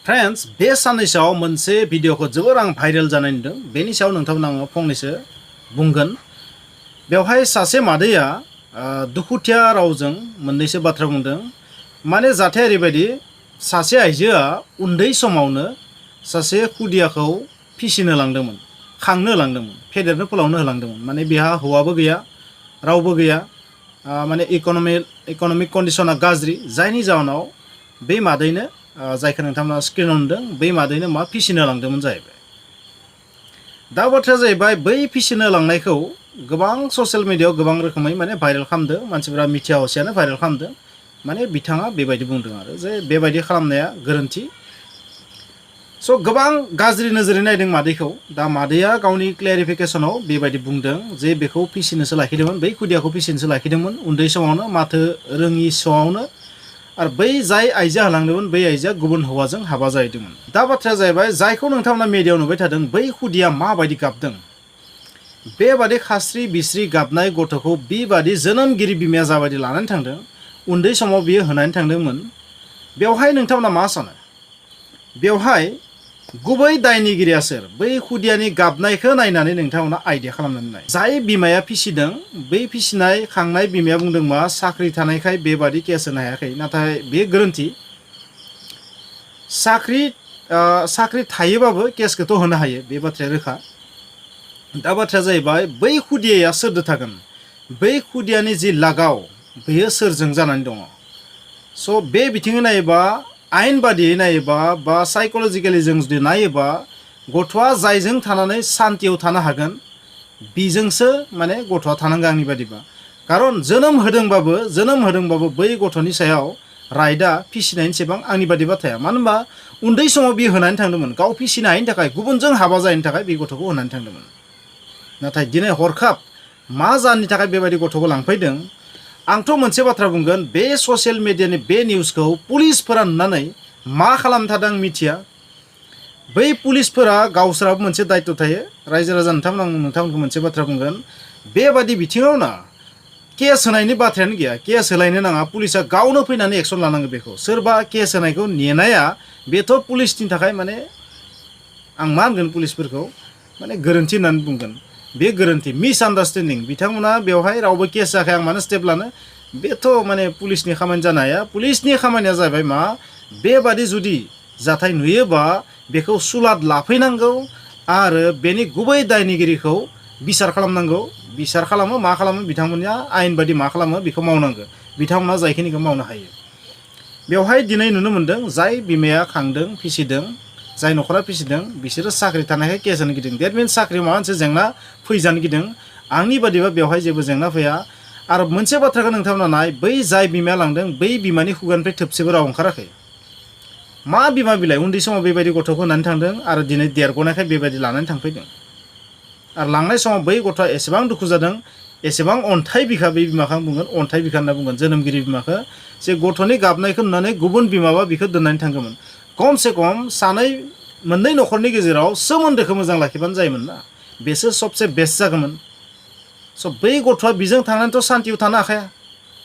Friends बे साननैसोआव मोनसे भिडिअखौ जोबोर आं भाइरेल जानाय नुदों। बेनि सायाव नोंथांमोन आङो फंनैसो बुंगोन। बेवहाय सासे मादैया दुखुथिया रावजों मोननैसो बाथ्रा बुंदों। माने जाथाया ओरैबायदि, सासे आइजोआ उन्दै समावनो सासे खुदियाखौ फिसिनो लांदोंमोन, खांनो लांदोंमोन, फेदेरनो फोलावनो होलांदोंमोन। माने बेहा हौवाबो गैया, रावबो गैया, माने इक'नमिक कन्डिशना गाज्रि, जायनि जाहोनाव बे मादैनो जायखौ नोंथांमोना स्क्रिनाव नुदों, बै मादैनो मा फिसिनो लांदोंमोन जाहैबाय। दा बाथ्राया जाहैबाय, बै फिसिनो लांनायखौ गोबां ससियेल मिडियायाव गोबां रोखोमै माने भाइरेल खालामदों। मानसिफोरा मिथिया हसियानो भाइरेल खालामदों। माने बिथाङा बेबायदि बुंदों आरो जे बेबायदि खालामनाया गोरोन्थि। स' गोबां गाज्रि नोजोरै नायदों मादैखौ। दा मादैया गावनि क्लेरिफिकेसनाव बेबायदि बुंदों जे बेखौ फिसिनोसो लाखिदोंमोन, बै खुदियाखौ फिसिनोसो लाखिदोंमोन उन्दै समावनो, माथो रोङि समावनो। आरो बै जाय आइजोआ होलांदोंमोन, बै आइजोआ गुबुन हौवाजों हाबा जाहैदोंमोन। दा बाथ्राया जाहैबाय, जायखौ नोंथांमोना मिडियायाव नुबाय थादों, बै खुदिया माबायदि गाबदों, बेबादि खास्रि बिस्रि गाबनाय गथ'खौ बेबादि जोनोमगिरि बिमाया जाबायदि लानानै थांदों, उन्दै समाव बियो होनानै थांदोंमोन। बेवहाय नोंथांमोना मा सानो? बेवहाय गुबै दायनिगिरिया सोर? बै खुदियानि गाबनायखौ नायनानै नोंथांमोना आइडिया खालामनानै नाय। जाय बिमाया फिसिदों, बै फिसिनाय खांनाय बिमाया बुंदों मा साख्रि थानायखाय बेबादि केस होनो हायाखै। नाथाय बे गोरोन्थि। साख्रि थायोबाबो केसखौथ' होनो हायो, बे बाथ्राया रोखा। दा बाथ्राया जाहैबाय, बै खुदियाया सोरदो थागोन? बै खुदियानि जि लागाव, बेयो सोरजों जानानै दङ? स' बे बिथिङै नायोबा, आयेन बादियै नायोबा बा साइक'लजिकेलि जों जुदि नायोबा, गथ'आ जायजों थानानै सान्तियाव थानो हागोन, बिजोंसो माने गथ'आ थानांगौ आंनि बादिबा। खारन जोनोम होदोंबाबो बै गथ'नि सायाव राइटआ फिसिनायनि सेबां आंनि बादिबा थाया। मानो होनबा उन्दै समाव बियो होनानै थांदोंमोन, गाव फिसिनो हायिनि थाखाय, गुबुनजों हाबा जायैनि थाखाय बे गथ'खौ होनानै थांदोंमोन। नाथाय दिनै हरखाब मा जाहोननि थाखाय बेबायदि गथ'खौ लांफैदों? आंथ' मोनसे बाथ्रा बुंगोन, बे ससियेल मिडियानि बे निउसखौ पुलिसफोरा नुनानै मा खालामनो थादों आं मिथिया। बै पुलिसफोरा गावसोराबो मोनसे दायित्व थायो। रायजो राजा नोंथांमोनखौ मोनसे बाथ्रा बुंगोन, बेबादि बिथिङाव ना केस होनायनि बाथ्रायानो गैया। केस होलायनो नाङा, पुलिसा गावनो फैनानै एक्सन लानांगौ। बेखौ सोरबा केस होनायखौ नेनाया, बेथ' पुलिसनि थाखाय माने आं मा होनगोन, पुलिसफोरखौ माने गोरोन्थि होननानै बुंगोन। बे गोरोन्थि, मिसआन्डारस्टेन्डिं। बिथांमोना बेवहाय रावबो केस जायाखै, आं मानो स्टेप लानो? बेथ' माने पुलिसनि खामानि जानो हाया। पुलिसनि खामानिया जाहैबाय मा, बेबादि जुदि जाथाय नुयोबा बेखौ सुलाद लाफैनांगौ आरो बेनि गुबै दायनिगिरिखौ बिसार खालामनांगौ। बिसार खालामो, मा खालामो बिथांमोना, आयेन बादि मा खालामो बेखौ मावनांगौ। बिथांमोना जायखिनिखौ मावनो हायो। बेवहाय दिनै नुनो मोन्दों, जाय बिमाया खांदों, फिसिदों, जाय न'खरा फिसिदों, बिसोरो साख्रि थानायखाय केस होनो गिदों। देट मिन्स साख्रियाव माबा मोनसे जेंना फैजानो गिदों। आंनि बादिबा बेवहाय जेबो जेंना फैया। आरो मोनसे बाथ्राखौ नोंथांमोना नाय, बै जाय बिमाया लांदों, बै बिमानि खुगानिफ्राय थोबसेबो राव ओंखाराखै। मा बिमा बिलाइ, उन्दै समाव बेबायदि गथ'खौ होनानै थांदों आरो दिनै देरग'नायखाय बेबायदि लानानै थांफैदों। आरो लांनाय समाव बै गथ'आ एसेबां दुखु जादों, एसेबां अन्थाइ बिखा, बै बिमाखौ आं बुंगोन अन्थाइ बिखा होनना बुंगोन, जोनोमगिरि बिमाखौ। जे गथ'नि गाबनायखौ नुनानै गुबुन बिमाबा बिखौ दोननानै थांगौमोन। खमसे खम मोननै न'खरनि गेजेराव सोमोन्दोखौ मोजां लाखिबानो जायोमोन ना, बेसो सबसे बेस्ट जागौमोन। स' बै गथ'आ बिजों थांनानैथ' सान्तियाव थानो हाखाया,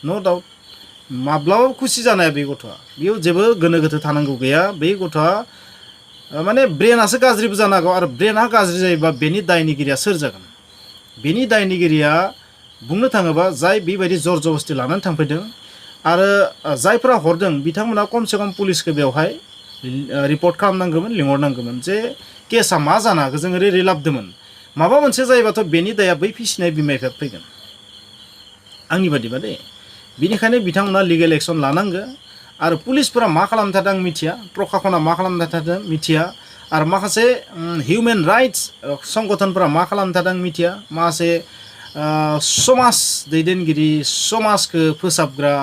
न' डाउट। माब्लाबाबो खुसि जानो हाया बे गथ'आ। बेयाव जेबो गोनो गोथो थानांगौ गैया। बै गथ'आ माने ब्रेनासो गाज्रिबो जानो हागौ। आरो ब्रेना गाज्रि जायोबा बेनि दायनिगिरिया सोर जागोन? बेनि दायनिगिरिया बुंनो थाङोबा जाय बेबायदि जर जबस्ति लानानै थांफैदों आरो जायफोरा हरदों, बिथांमोना खमसे खम पुलिसखौ बेवहाय रिपर्ट खालामनांगौमोन, लिंहरनांगौमोन जे केसा मा जानो हागौ, जों ओरै लाबोदोंमोन। माबा मोनसे जायोबाथ' बेनि दाया बै फिसिनाय बिमाया फैगोन, आंनि बादिबा दे। बिनिखायनो बिथांमोना लिगेल एक्सन लानांगौ। आरो पुलिसफोरा मा खालामनो थादों आं मिथिया, प्रखाखना मा खालामनो थादों मिथिया, आरो माखासे हिउमेन राइट्स संगठनफोरा मा खालामनो थादों मिथिया, माखासे समाज दैदेनगिरि, समाजखौ फोसाबग्रा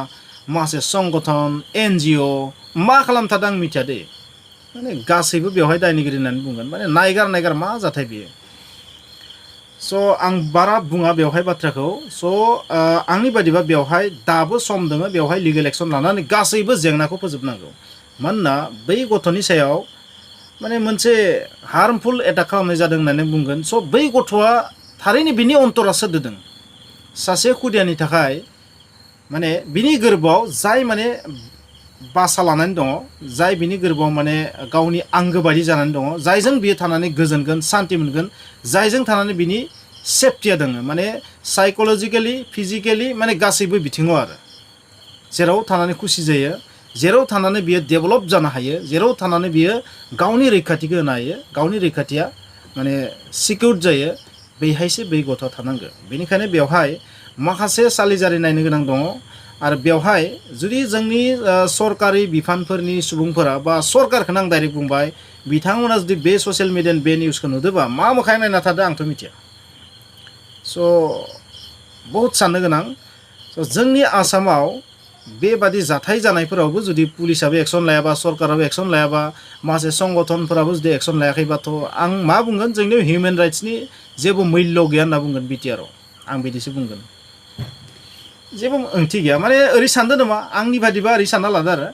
माखासे संगठन, NGO मा खालामनो थादों आं मिथिया दे। माने गासैबो बेवहाय दायनिगिरि होननानै बुंगोन। माने नायगार मा जाथाय बेयो। स' आं बारा बुङा बेवहाय बाथ्राखौ। स' आंनि बादिबा बेवहाय दाबो सम दङ, बेवहाय लिगेल एक्सन लानानै गासैबो जेंनाखौ फोजोबनांगौ। मानोना बै गथ'नि सायाव माने मोनसे हार्मफुल एटाक खालामनाय जादों होननानै बुंगोन। स' बै गथ'आ थारैनो बिनि अन्तरा सोरदों। सासे खुदियानि थाखाय माने बिनि गोरबोआव जाय माने बासा लानानै दङ जाय बिनि गोरबोआव माने गावनि आंगो बायदि जानानै दङ जायजों बियो थानानै गोजोनगोन सान्थि मोनगोन जायजों थानानै बिनि सेफटिया दङ माने साइक'लजिकेलि फिजिकेलि माने गासैबो बिथिङाव आरो जेराव थानानै खुसि जायो जेराव थानानै बियो डेभेलप जानो हायो जेराव थानानै बियो गावनि रैखाथिखौ होनो हायो गावनि रैखाथिया माने सिकिउर जायो बेहायसो बै गथ'आ थानांगौ बेनिखायनो बेवहाय माखासे सालिजारि नायनो गोनां दङ आरो बेवहाय जुदि जोंनि सरकारि बिफानफोरनि सुबुंफोरा बा सरकारखौनो आं डाइरेक्ट बुंबाय बिथांमोना जुदि बे ससियेल मिडियानि बे निउसखौ नुदोंबा मा मोखाय नायना थादों आंथ' मिथिया स' बहुद साननो गोनां स' जोंनि आसामाव बेबादि जाथाय जानायफोरावबो जुदि पुलिसाबो एक्सन लायाबा सरकाराबो एक्सन लायाबा माखासे संगठनफोराबो जुदि एक्सन लायाखैबाथ' आं मा बुंगोन जोंनियाव हिउमेन राइट्सनि जेबो मुल्य गैया होनना बुंगोन बिटिआरआव आं बिदिसो बुंगोन जेबो ओंथि गैया माने ओरै सानदों नामा आंनि बादिबा ओरै सानना लादों आरो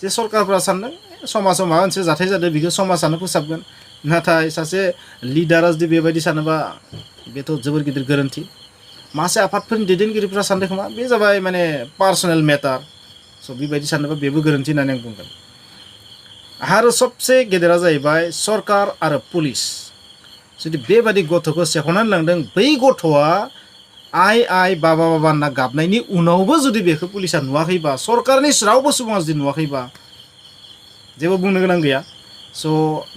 जे सरकारफ्रा सानदों समाजाव माबा मोनसे जाथाय जादों बेखौ समाजानो फोसाबगोन नाथाय सासे लिडारा जुदि बेबायदि सानोबा बेथ' जोबोर गिदिर गोरोन्थि माखासे आफादफोरनि दैदेनगिरिफ्रा सानदों खोमा बे जाबाय माने पार्सनेल मेटार स' बेबायदि सानोबा बेबो गोरोन्थि होननानै आं बुंगोन आरो सबसे गेदेरा जाहैबाय सरकार आरो पुलिस जुदि बेबादि गथ'खौ सेख'नानै लांदों बै गथ'आ आइ आइ बाबा बाबा होनना गाबनायनि उनावबो जुदि बेखौ पुलिसा नुवाखैबा सरकारनि रावबो सुबुङा जुदि नुवाखैबा जेबो बुंनो गोनां गैया स'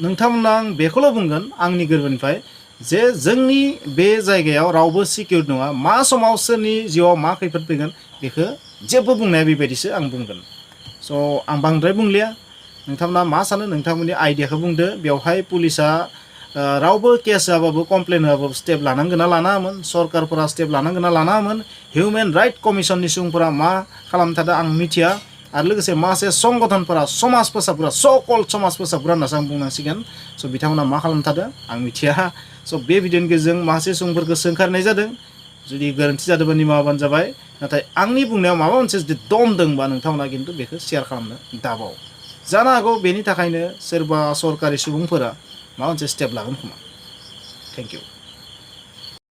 नोंथांमोना आं बेखौल' बुंगोन आंनि गोरबोनिफ्राय जे जोंनि बे जायगायाव रावबो सिकिउर नङा मा समाव सोरनि जिउआव मा खैफोद फैगोन बेखौ जेबो बुंनाया बेबायदिसो आं बुंगोन स' आं बांद्राय बुंलिया नोंथांमोना मा सानो नोंथांमोननि आइडियाखौ बुंदो बेवहाय पुलिसा रावबो केस होआबाबो कमप्लेन होआबाबो स्टेप लानांगोन ना लानाङामोन सरकारफोरा स्टेप लानांगोन ना लानाङामोन हिउमेन राइट कमिसननि सुबुंफोरा मा खालामनो थादों आं मिथिया आरो लोगोसे माखासे संगठनफोरा समाज फोसाबग्रा सकल समाज फोसाबग्रा होननासो आं बुंनांसिगोन स' बिथांमोना मा खालामनो थादों आं मिथिया स' बे भिडिअनि गेजेरजों माखासे सुबुंफोरखौ सोंखारनाय जादों जुदि गोरोन्थि जादोंबा निमाहाबानो जाबाय नाथाय आंनि बुंनायाव माबा मोनसे जुदि दम दंबा नोंथांमोना खिन्थु बेखौ शेयार खालामनो दाबाव जानो हागौ बेनि थाखायनो सोरबा सरकारि सुबुंफोरा माबा मोनसे स्टेप लागोन खोमा थेंक इउ